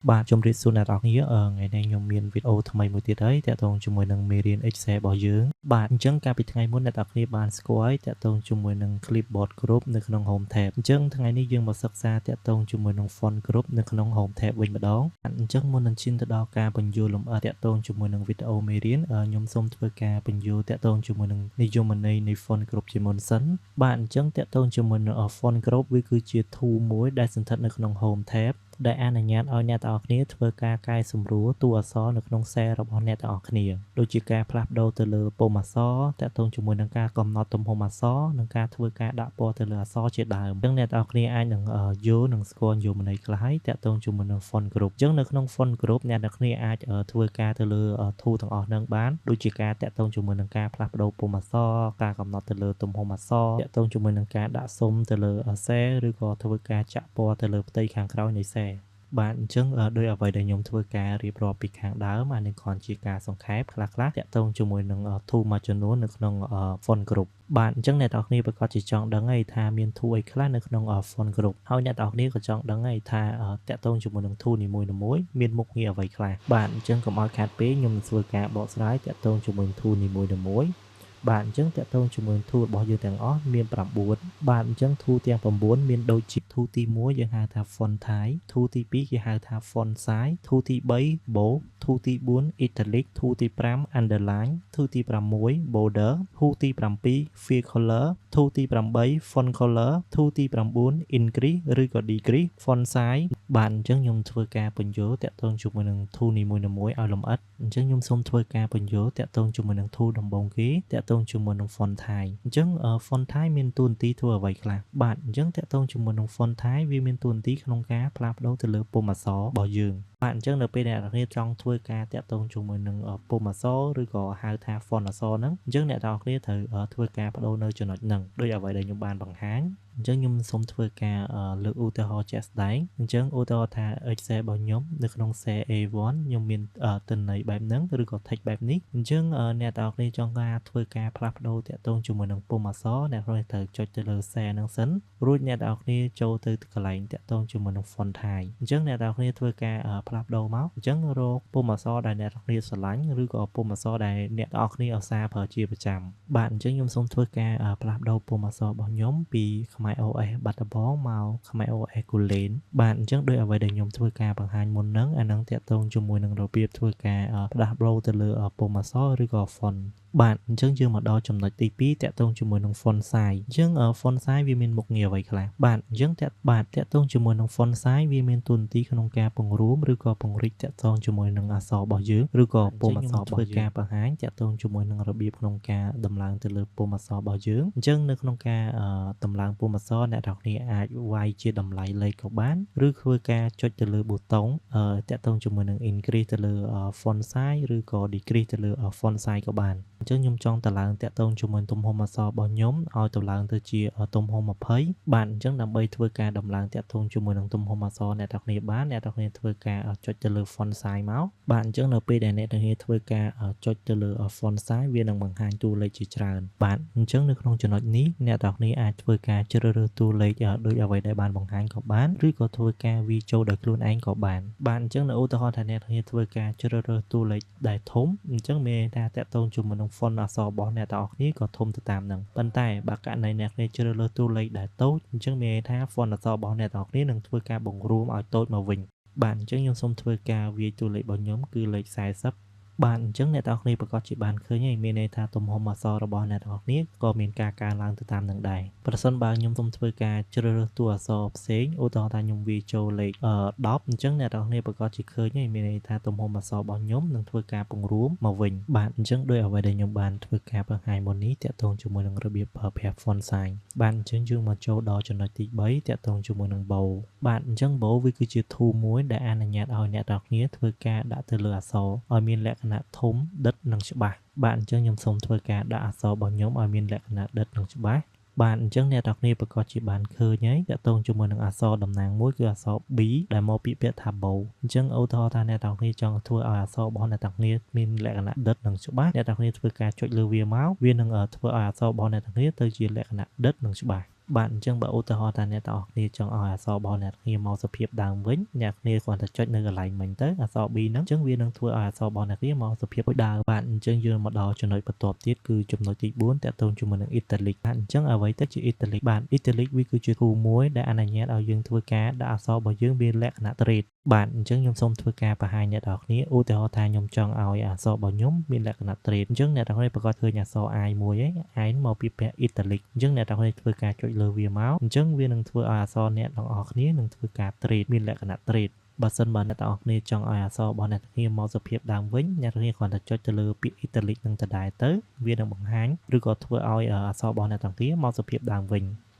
បាទជម្រាបសួរអ្នកទាំងអស់គ្នាថ្ងៃនេះខ្ញុំមានវីដេអូថ្មីមួយទៀតហើយតាក់ទងជាមួយនឹងមេរៀន Excel របស់យើងបាទអញ្ចឹងកាលពីថ្ងៃមុនអ្នកទាំងអស់គ្នាបានស្គាល់ហើយតាក់ទងជាមួយនឹង Clipboard Group នៅក្នុង Home Tab អញ្ចឹងថ្ងៃនេះយើងមកសិក្សាតាក់ទងជាមួយនឹង Font Group នៅក្នុង Home Tab វិញម្ដងអញ្ចឹងមុននឹងឈានទៅដល់ការពន្យល់លម្អិតតាក់ទងជាមួយនឹងវីដេអូមេរៀនខ្ញុំសូមធ្វើការពន្យល់តាក់ទងជាមួយនឹងនិយមន័យនៃ Font Group ជាមុនសិនបាទអញ្ចឹងតាក់ទងជាមួយនឹង Font Group វាគឺជា tool មួយដែលសន្ធិដ្ឋនៅក្នុង Home Tab ដែលអនុញ្ញាតឲ្យអ្នកទាំងអស់គ្នាធ្វើការកែសម្រួលតួអក្សរនៅក្នុង cell របស់អ្នកទាំងអស់គ្នាដូចជាការផ្លាស់ប្ដូរទៅលើពុម្ពអក្សរតាក់ទងជាមួយនឹងការកំណត់ទំហំអក្សរនិងការធ្វើការដាក់ពណ៌ទៅលើអក្សរជាដើមអញ្ចឹងអ្នកទាំងអស់គ្នាអាចនឹងយល់និងស្គាល់និយមន័យខ្លះហើយតាក់ទងជាមួយនឹង font group អញ្ចឹងនៅក្នុង font group អ្នកទាំងគ្នាអាចធ្វើការទៅលើ tool ទាំងអស់ហ្នឹងបានដូចជាការតាក់ទងជាមួយនឹងការផ្លាស់ប្ដូរពុម្ពអក្សរការកំណត់ទៅលើទំហំអក្សរតាក់ទងជាមួយនឹងការដាក់ស៊ុមទៅលើ cell ឬក៏ធ្វើការចាក់ពណ៌ទៅលើផ្ទៃខាងក្រោយនៃ cell បាទអញ្ចឹងដោយអ្វីដែលខ្ញុំធ្វើការរៀបរាប់ពីខាងដើមអានេះគ្រាន់ជាការសង្ខេបខ្លះៗតាក់ទងជាមួយនឹង tool មួយចំនួននៅក្នុង font group បាទអញ្ចឹងអ្នកទាំងអស់គ្នាប្រាកដជាចង់ដឹងហើយថាមាន tool អីខ្លះនៅក្នុង font group ហើយអ្នកទាំងអស់គ្នាក៏ចង់ដឹងហើយថាតាក់ទងជាមួយនឹង tool នីមួយៗមានមុខងារអ្វីខ្លះបាទអញ្ចឹងកុំឲ្យខាតពេលខ្ញុំនឹងធ្វើការបកស្រាយតាក់ទងជាមួយនឹង tool នីមួយៗបាទអញ្ចឹងតាក់ទងជាមួយ tool របស់យើងទាំងអស់មាន9បាទអញ្ចឹង tool ទាំង9មានដូចជា tool ទី1យើងហៅថា font type tool ទី2គេហៅថា font size tool ទី3 bold tool ទី4 italic tool ទី5 underline tool ទី6 border tool ទី7 fill color tool ទី8 font color tool ទី9 increase ឬក៏ decrease font size បាទអញ្ចឹងខ្ញុំធ្វើការពន្យល់តាក់ទងជាមួយនឹង tool នីមួយៗឲ្យលម្អិតអញ្ចឹងខ្ញុំសូមធ្វើការពន្យល់តាក់ទងជាមួយនឹង tool ដំបូងគេតាក់ទងជាមួយនឹង font type អញ្ចឹង font type មានតួនាទីធ្វើអ្វីខ្លះបាទអញ្ចឹងតាក់ទងជាមួយនឹង font type វាមានតួនាទីក្នុងការផ្លាស់ប្ដូរទៅលើពុម្ពអក្សររបស់យើងបាទអញ្ចឹងនៅពេលអ្នកទាំងគ្នាចង់ធ្វើការតាក់ទងជាមួយនឹងពុម្ពអក្សរឬក៏ហៅថា font អក្សរហ្នឹងអញ្ចឹងអ្នកទាំងគ្នាត្រូវធ្វើការបដូរនៅចំណុចហ្នឹងដូចអ្វីដែលខ្ញុំបានបង្ហាញអញ្ចឹងខ្ញុំសូមធ្វើការលើកឧទាហរណ៍ជាក់ស្ដែងអញ្ចឹងឧទាហរណ៍ថា Excel របស់ខ្ញុំនៅក្នុង cell A1 ខ្ញុំមានទិន្នន័យបែបហ្នឹងឬក៏ text បែបនេះអញ្ចឹងអ្នកទាំងអស់គ្នាចង់ការធ្វើការផ្លាស់ប្ដូរតាក់ទងជាមួយនឹងពុម្ពអក្សរអ្នកទាំងត្រូវចុចទៅលើ cell ហ្នឹងសិនរួចអ្នកទាំងអស់គ្នាចូលទៅកន្លែងតាក់ទងជាមួយនឹង font type អញ្ចឹងអ្នកទាំងអស់គ្នាធ្វើការផ្លាស់ប្ដូរមកអញ្ចឹងរកពុម្ពអក្សរដែលអ្នកទាំងគ្នាស្រឡាញ់ឬក៏ពុម្ពអក្សរដែលអ្នកទាំងអស់គ្នាឧស្សាហ៍ប្រើជាប្រចាំបាទអញ្ចឹងខ្ញុំសូមធ្វើការផ្លាស់ប្ដូរពុម្ពអក្សររបស់ខ្ញុំពីខ្មែរ OS បាត់ដំបងមកខ្មែរ OS គូលែនបាទអញ្ចឹងដោយអ្វីដែលខ្ញុំធ្វើការបង្ហាញមុនហ្នឹងអាហ្នឹងតាក់ទងជាមួយនឹងរបៀបធ្វើការផ្លាស់ប្ដូរទៅលើពុម្ពអក្សរឬក៏ font បាទអញ្ចឹងយើងមកដល់ចំណុចទី2តាក់ទងជាមួយនឹង font size អញ្ចឹង font size វាមានមុខងារអ្វីខ្លះបាទអញ្ចឹងតាក់បាទតាក់ទងជាមួយនឹង font size វាមានតួនាទីក្នុងការពង្រួមឬក៏ពង្រីកតាក់ទងជាមួយនឹងអក្សររបស់យើងឬក៏ពុម្ពអក្សរធ្វើការបង្ហាញតាក់ទងជាមួយនឹងរបៀបក្នុងការដំឡើងទៅលើពុម្ពអក្សររបស់យើងអញ្ចឹងនៅក្នុងការដំឡើងពុម្ពអក្សរអ្នកទាំងគ្នាអាចវាយជាតម្លៃលេខក៏បានឬធ្វើការចុចទៅលើប៊ូតុងតាក់ទងជាមួយនឹង increase ទៅលើ font size ឬក៏ decrease ទៅលើ font size ក៏បានអញ្ចឹងខ្ញុំចង់តម្លើងតាក់ទងជាមួយទំហំអក្សររបស់ខ្ញុំឲ្យតម្លើងទៅជាទំហំ20បាទអញ្ចឹងដើម្បីធ្វើការតម្លើងតាក់ទងជាមួយនឹងទំហំអក្សរអ្នកទាំងគ្នាបានអ្នកទាំងគ្នាធ្វើការចុចទៅលើ font size មកបាទអញ្ចឹងនៅពេលដែលអ្នកទាំងគ្នាធ្វើការចុចទៅលើ font size វានឹងបង្ហាញតួលេខជាច្រើនបាទអញ្ចឹងនៅក្នុងចំណុចនេះអ្នកទាំងគ្នាអាចធ្វើការជ្រើសរើសតួលេខដូចអ្វីដែលបានបង្ហាញក៏បានឬក៏ធ្វើការវាយចូលដោយខ្លួនឯងក៏បានបាទអញ្ចឹងនៅឧទាហរណ៍ថាអ្នកទាំងគ្នាធ្វើការជ្រើសរើសតួលេខដែលធំអញ្ចឹងមានន័យថាតាក់ទងជាមួយនឹង font អក្សររបស់អ្នកទាំងអស់គ្នាក៏ធំទៅតាមនឹងប៉ុន្តែបើករណីអ្នកគ្នាជ្រើសរើសតួលេខដែលតូចអញ្ចឹងមានន័យថា font អក្សររបស់អ្នកទាំងអស់គ្នានឹងធ្វើការបង្រួមឲ្យតូចមកវិញបាទអញ្ចឹងខ្ញុំសូមធ្វើការវាយតួលេខរបស់ខ្ញុំគឺលេខ40បាទអញ្ចឹងអ្នកទាំងអស់គ្នាប្រាកដជាបានឃើញហើយមានន័យថាទំហំអក្សររបស់អ្នកទាំងអស់គ្នាក៏មានការកើនឡើងទៅតាមនឹងដែរប្រសិនបើខ្ញុំសូមធ្វើការជ្រើសរើសតួអក្សរផ្សេងឧទាហរណ៍ថាខ្ញុំវាយចូលលេខ10អញ្ចឹងអ្នកទាំងអស់គ្នាប្រាកដជាឃើញហើយមានន័យថាទំហំអក្សររបស់ខ្ញុំនឹងធ្វើការពង្រួមមកវិញបាទអញ្ចឹងដោយអ្វីដែលខ្ញុំបានធ្វើការបង្ហាញមុននេះតាក់ទងជាមួយនឹងរបៀបប្រើប្រាស់ font size បាទអញ្ចឹងយើងមកចូលដល់ចំណុចទី3តាក់ទងជាមួយនឹង bold បាទអញ្ចឹង bold វាគឺជា tool មួយដែលអនុញ្ញាតឲ្យអ្នកទាំងអស់គ្នាធ្វើការដាក់ទៅលើអក្សរឲ្យមានលក្ខណៈធំដិតនិងច្បាស់បាទអញ្ចឹងខ្ញុំសូមធ្វើការដាក់អក្សររបស់ខ្ញុំឲ្យមានលក្ខណៈដិតនិងច្បាស់បាទអញ្ចឹងអ្នកទាំងគ្នាប្រាកដជាបានឃើញហើយតាក់ទងជាមួយនឹងអក្សរតំណាងមួយគឺអក្សរ B ដែលមកពីពាក្យថា bold អញ្ចឹងឧទាហរណ៍ថាអ្នកទាំងគ្នាចង់ធ្វើឲ្យអក្សររបស់អ្នកទាំងគ្នាមានលក្ខណៈដិតនិងច្បាស់អ្នកទាំងគ្នាធ្វើការចុចលើវាមកវានឹងធ្វើឲ្យអក្សររបស់អ្នកទាំងគ្នាទៅជាលក្ខណៈដិតនិងច្បាស់។ បាទអញ្ចឹងបើឧទាហរណ៍ថាអ្នកទាំងអស់គ្នាចង់ឲ្យអក្សររបស់អ្នកគ្នាមកសភាពដើមវិញអ្នកគ្នាគ្រាន់តែចុចនៅកន្លែងមិញទៅអក្សរ B ហ្នឹងអញ្ចឹងវានឹងធ្វើឲ្យអក្សររបស់អ្នកគ្នាមកសភាពដូចដើមបាទអញ្ចឹងយើងមកដល់ចំណុចបន្ទាប់ទៀតគឺចំណុចទី4ទាក់ទងជាមួយនឹង italic បាទអញ្ចឹងអ្វីទៅជា italic បាទ italic វាគឺជា tool មួយដែលអនុញ្ញាតឲ្យយើងធ្វើការដាក់អក្សររបស់យើងមានលក្ខណៈទ្រេតបាទអញ្ចឹងខ្ញុំសូមធ្វើការបង្ហាញអ្នកទាំងអស់គ្នាឧទាហរណ៍ថាខ្ញុំចង់ឲ្យអក្សររបស់ខ្ញុំមានលក្ខណៈទ្រេតអញ្ចឹងអ្នកទាំងអស់គ្នាប្រកាសឃើញអក្សរ I មួយឯង I មកពីពាក្យ italic អញ្ចឹងអ្នកទាំងអស់គ្នាធ្វើការចុចលើវាមកអញ្ចឹងវានឹងធ្វើឲ្យអក្សរអ្នកទាំងអស់គ្នានឹងធ្វើការទ្រេតមានលក្ខណៈទ្រេតបើសិនបើអ្នកទាំងអស់គ្នាចង់ឲ្យអក្សររបស់អ្នកទាំងគ្នាមកសភាពដើមវិញអ្នកទាំងគ្នាគ្រាន់តែចុចទៅលើពាក្យ italic នឹងដដែលទៅវានឹងបង្ហាញឬក៏ធ្វើឲ្យអក្សររបស់អ្នកទាំងគ្នាមកសភាពដើមវិញ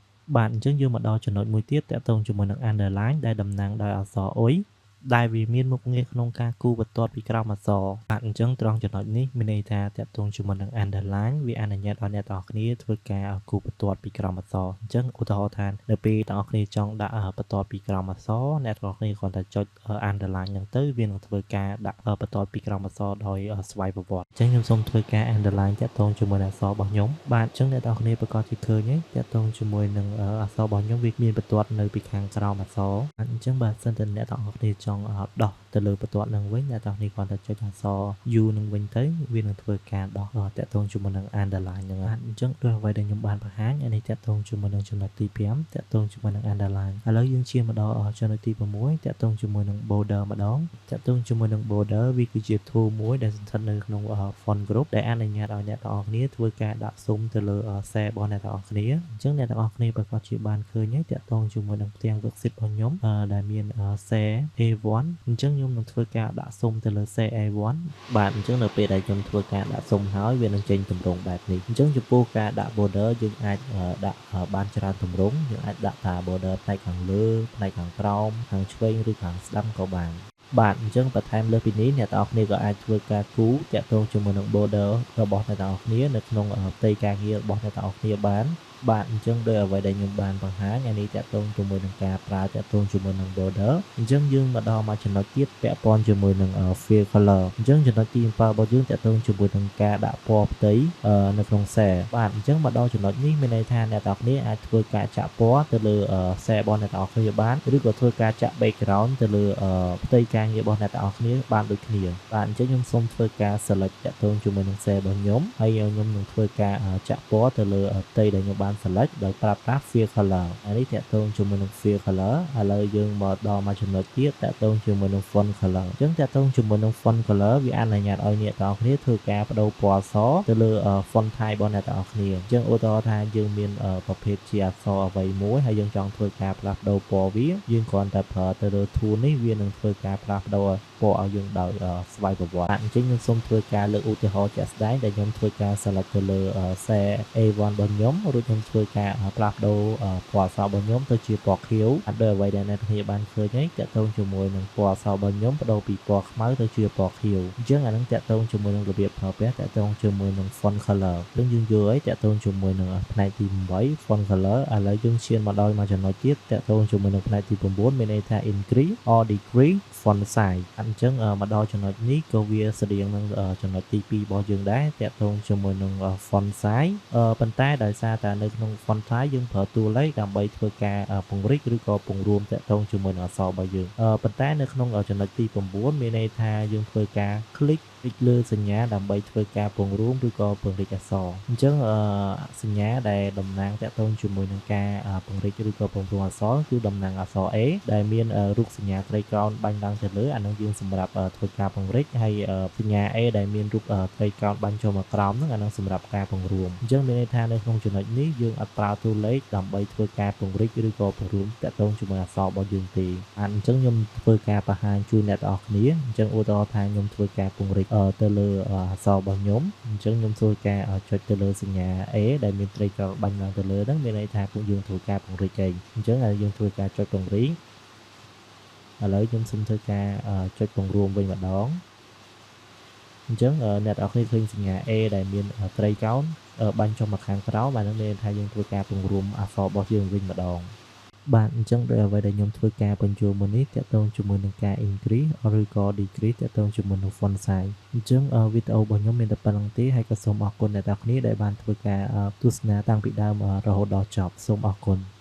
បាទអញ្ចឹងយើងមកដល់ចំណុចមួយទៀតទាក់ទងជាមួយនឹង underline ដែលតំណាងដោយអក្សរ U ដែលវាមានមុខងារក្នុងការគូរបន្ទាត់ពីក្រោមអក្សរបាទអញ្ចឹងត្រង់ចំណុចនេះមានន័យថាទាក់ទងជាមួយនឹង underline វាអនុញ្ញាតឲ្យអ្នកទាំងអស់គ្នាធ្វើការគូរបន្ទាត់ពីក្រោមអក្សរអញ្ចឹងឧទាហរណ៍ថានៅពេលទាំងអស់គ្នាចង់ដាក់បន្ទាត់ពីក្រោមអក្សរអ្នកទាំងអស់គ្នាគ្រាន់តែចុច underline ហ្នឹងទៅវានឹងធ្វើការដាក់បន្ទាត់ពីក្រោមអក្សរដោយស្វ័យប្រវត្តិអញ្ចឹងខ្ញុំសូមធ្វើការ underline ទាក់ទងជាមួយនឹងអក្សររបស់ខ្ញុំបាទអញ្ចឹងអ្នកទាំងអស់គ្នាប្រកាសជាឃើញទេទាក់ទងជាមួយនឹងអក្សររបស់ខ្ញុំវាមានបន្ទាត់នៅពីខាងក្រោមអក្សរអញ្ចឹងបើសិនតែអ្នកទាំងអស់គ្នាចង់ដោះទៅលើបន្ទាត់នឹងវិញអ្នកទាំងនេះគ្រាន់តែចុចអក្សរ U នឹងវិញទៅវានឹងធ្វើការដោះទាក់ទងជាមួយនឹង underline ហ្នឹងអញ្ចឹងដូចអ្វីដែលខ្ញុំបានបង្ហាញអានេះទាក់ទងជាមួយនឹងចំណុចទី5ទាក់ទងជាមួយនឹង underline ឥឡូវយើងឈានមកដល់ចំណុចទី6ទាក់ទងជាមួយនឹង border ម្ដងទាក់ទងជាមួយនឹង border វាគឺជា tool មួយដែលស្ថិតនៅក្នុង font group ដែលអនុញ្ញាតឲ្យអ្នកទាំងអស់គ្នាធ្វើការដាក់ស៊ុំទៅលើ cell របស់អ្នកទាំងអស់គ្នាអញ្ចឹងអ្នកទាំងអស់គ្នាប្រកាសជាបានឃើញហើយទាក់ទងជាមួយនឹងផ្ទាំង worksheet របស់ខ្ញុំដែលមាន cell A1 អញ្ចឹងខ្ញុំនឹងធ្វើការដាក់ស៊ុំទៅលើ cell A1 បាទអញ្ចឹងនៅពេលដែលខ្ញុំធ្វើការដាក់ស៊ុំហើយវានឹងចេញទម្រង់បែបនេះអញ្ចឹងចំពោះការដាក់ border យើងអាចដាក់បានច្រើនទម្រង់យើងអាចដាក់ថា border ផ្នែកខាងលើផ្នែកខាងក្រោមខាងឆ្វេងឬខាងស្ដាំក៏បានបាទអញ្ចឹងបន្ថែមលើសពីនេះអ្នកទាំងអស់គ្នាក៏អាចធ្វើការគូរទាក់ទងជាមួយនឹង border របស់អ្នកទាំងអស់គ្នានៅក្នុងផ្ទៃការងាររបស់អ្នកទាំងអស់គ្នាបានបាទអញ្ចឹងដោយអ្វីដែលខ្ញុំបានបង្ហាញអានេះទាក់ទងជាមួយនឹងការប្រើទាក់ទងជាមួយនឹង border អញ្ចឹងយើងមកដល់មួយចំណុចទៀតពាក់ព័ន្ធជាមួយនឹង fill color អញ្ចឹងចំណុចទី7របស់យើងទាក់ទងជាមួយនឹងការដាក់ពណ៌ផ្ទៃនៅក្នុង cell បាទអញ្ចឹងមកដល់ចំណុចនេះមានន័យថាអ្នកទាំងអស់គ្នាអាចធ្វើការចាក់ពណ៌ទៅលើ cell របស់អ្នកទាំងអស់គ្នាបានឬក៏ធ្វើការចាក់ background ទៅលើផ្ទៃការងាររបស់អ្នកទាំងអស់គ្នាបានដូចគ្នាបាទអញ្ចឹងខ្ញុំសូមធ្វើការ select ទាក់ទងជាមួយនឹង cell របស់ខ្ញុំហើយខ្ញុំនឹងធ្វើការចាក់ពណ៌ទៅលើផ្ទៃដែលខ្ញុំបាន select ដោយប្រើប្រាស់ fill color អានេះទាក់ទងជាមួយនឹង fill color ឥឡូវយើងមកដល់មួយចំណុចទៀតទាក់ទងជាមួយនឹង font color អញ្ចឹងទាក់ទងជាមួយនឹង font color វាអនុញ្ញាតឲ្យអ្នកទាំងអស់គ្នាធ្វើការបដូរពណ៌អក្សរទៅលើ font type របស់អ្នកទាំងអស់គ្នាអញ្ចឹងឧទាហរណ៍ថាយើងមានប្រភេទជាអក្សរអ្វីមួយហើយយើងចង់ធ្វើការផ្លាស់ប្ដូរពណ៌វាយើងគ្រាន់តែប្រើទៅលើ tool នេះវានឹងធ្វើការផ្លាស់ប្ដូរពណ៌ឲ្យយើងដោយស្វ័យប្រវត្តិអញ្ចឹងខ្ញុំសូមធ្វើការលើកឧទាហរណ៍ជាក់ស្ដែងដែលខ្ញុំធ្វើការ select ទៅលើ cell A1 របស់ខ្ញុំរួចខ្ញុំធ្វើការផ្លាស់ប្ដូរពណ៌អក្សររបស់ខ្ញុំទៅជាពណ៌ខៀវអត់ដោយអ្វីដែលអ្នកគ្នាបានឃើញហើយទាក់ទងជាមួយនឹងពណ៌អក្សររបស់ខ្ញុំប្ដូរពីពណ៌ខ្មៅទៅជាពណ៌ខៀវអញ្ចឹងអានឹងទាក់ទងជាមួយនឹងរបៀបប្រើប្រាស់ទាក់ទងជាមួយនឹង font color អញ្ចឹងយើងយល់ហើយទាក់ទងជាមួយនឹងផ្នែកទី8 font color ឥឡូវយើងឈានមកដល់មួយចំណុចទៀតទាក់ទងជាមួយនឹងផ្នែកទី9មានន័យថា increase or decrease font size អញ្ចឹងមកដល់ចំណុចនេះក៏វាស្តៀងនឹងចំណុចទី2របស់យើងដែរទាក់ទងជាមួយនឹង font size ប៉ុន្តែដោយសារតែនៅក្នុង font size យើងប្រើតួលេខដើម្បីធ្វើការពង្រីកឬក៏ពង្រួមទាក់ទងជាមួយនឹងអក្សររបស់យើងប៉ុន្តែនៅក្នុងចំណុចទី9មានន័យថាយើងធ្វើការ click ចលើសញ្ញាដើម្បីធ្វើការពង្រួមឬក៏ពង្រីកអក្សរអញ្ចឹងសញ្ញាដែលតំណាងទាក់ទងជាមួយនឹងការពង្រីកឬក៏ពង្រួមអក្សរគឺតំណាងអក្សរ A ដែលមានរូបសញ្ញាត្រីកោណបាញ់ឡើងទៅលើអានឹងយើងសម្រាប់ធ្វើការពង្រីកហើយសញ្ញា A ដែលមានរូបត្រីកោណបាញ់ចូលមកក្រោមហ្នឹងអានឹងសម្រាប់ការពង្រួមអញ្ចឹងមានន័យថានៅក្នុងចំណុចនេះយើងអត់ប្រើតួលេខដើម្បីធ្វើការពង្រីកឬក៏ពង្រួមទាក់ទងជាមួយអក្សររបស់យើងទេអញ្ចឹងខ្ញុំធ្វើការបង្ហាញជូនអ្នកទាំងអស់គ្នាអញ្ចឹងឧទាហរណ៍ថាខ្ញុំធ្វើការពង្រីកទៅលើអក្សររបស់ខ្ញុំអញ្ចឹងខ្ញុំធ្វើការចុចទៅលើសញ្ញា A ដែលមានត្រីកោណបាញ់ឡើងទៅលើហ្នឹងមានន័យថាពួកយើងធ្វើការពង្រីកឯងអញ្ចឹងយើងធ្វើការចុចពង្រីកឥឡូវខ្ញុំសូមធ្វើការចុចពង្រួមវិញម្ដងអញ្ចឹងអ្នកទាំងអស់គ្នាឃើញសញ្ញា A ដែលមានត្រីកោណបាញ់ចុះមកខាងក្រោមបាទនឹងមានន័យថាយើងធ្វើការពង្រួមអក្សររបស់យើងវិញម្ដង។ បាទអញ្ចឹងដោយអ្វីដែលខ្ញុំធ្វើការបញ្ចូលមុននេះតាក់ទងជាមួយនឹងការ increase ឬក៏ decrease តាក់ទងជាមួយនឹង font size។ អញ្ចឹងវីដេអូរបស់ខ្ញុំមានតែប៉ុណ្្នឹងទេហើយក៏សូមអរគុណអ្នកទាំងគ្នាដែលបានធ្វើការទស្សនាតាំងពីដើមរហូតដល់ចប់សូមអរគុណ។